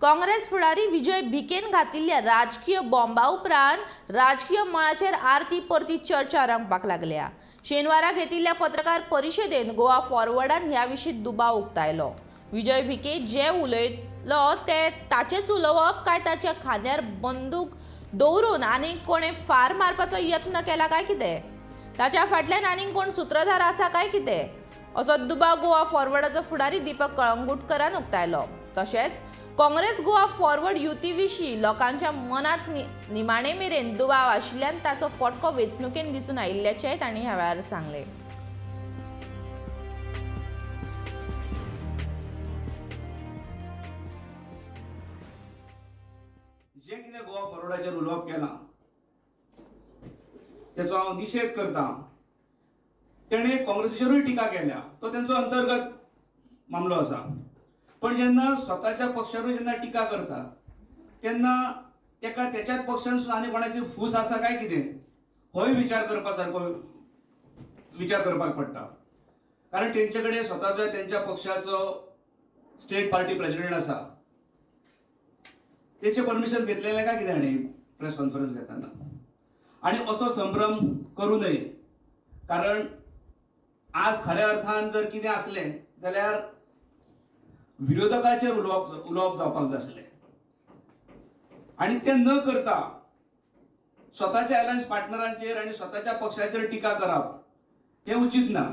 काँग्रेस फुडारी विजय भिकेन घातिल्ल्या राजकीय बॉम्बा उपरांत राजकीय मळाचेर आरती परती चर्चा रंगपाक लागल्या. शेनवारा घेतिल्ल्या पत्रकार परिशदेन गोवा फॉरवर्डान ह्या विशीं दुबाव उक्तायलो. विजय भिके जे उलयलो ते ताचेच उलोवप काय ताच्या खांद्यार बंदूक दवरून आनीक कोणें फार मारपाचो यत्न केला काय कितें, ताच्या फाटल्यान आनीक कोण सूत्रधार आसा काय कितें, असो दुबाव गोवा फॉरवर्डाचो फुडारी दीपक कळंगुटकरान उक्तायलो. तशेंच काँग्रेस गोवा फॉरवर्ड युती विशीं लोकांच्या मनांत निमाणे मेरेन दुबाव आशिल्ल्यान ताचो फटको वेंचणुकेन दिसून आयिल्ल्याचेंय तांणी ह्या वेळार सांगलें. जे कितें गोवा फॉरवर्डाचेर उलोवप केलां तेचो हांव निशेध करता. तेणें काँग्रेसीचेरूय टिका केल्या, तो तेंचो अंतर्गत मामलो आसा. पण जेन्ना स्वताच्या पक्षारूय जेन्ना टिका करता तेन्ना तेका तेच्याच पक्षान आनी कोणाची फूस आसा काय कितें होय विचार करपा सारको विचार करपाक पडटा. कारण तेंचे कडेन स्वताचो तेंच्या पक्षाचो स्टेट पार्टी प्रेसिडेंट आसा, तेचे परमिशन घेतलेलें काय कितें हाणें प्रेस कॉन्फरन्स घेतना. आनी असो संभ्रम करूं नये, कारण आज खऱ्या अर्थान जर कितें आसलें जाल्यार विरोधकाचेर उलोवप जावपाक जाय आसलें आनी तें न करता स्वताच्या अलायन्स पार्टनरांचेर आनी स्वताच्या पक्षाचेर टिका करप हें उचीत ना.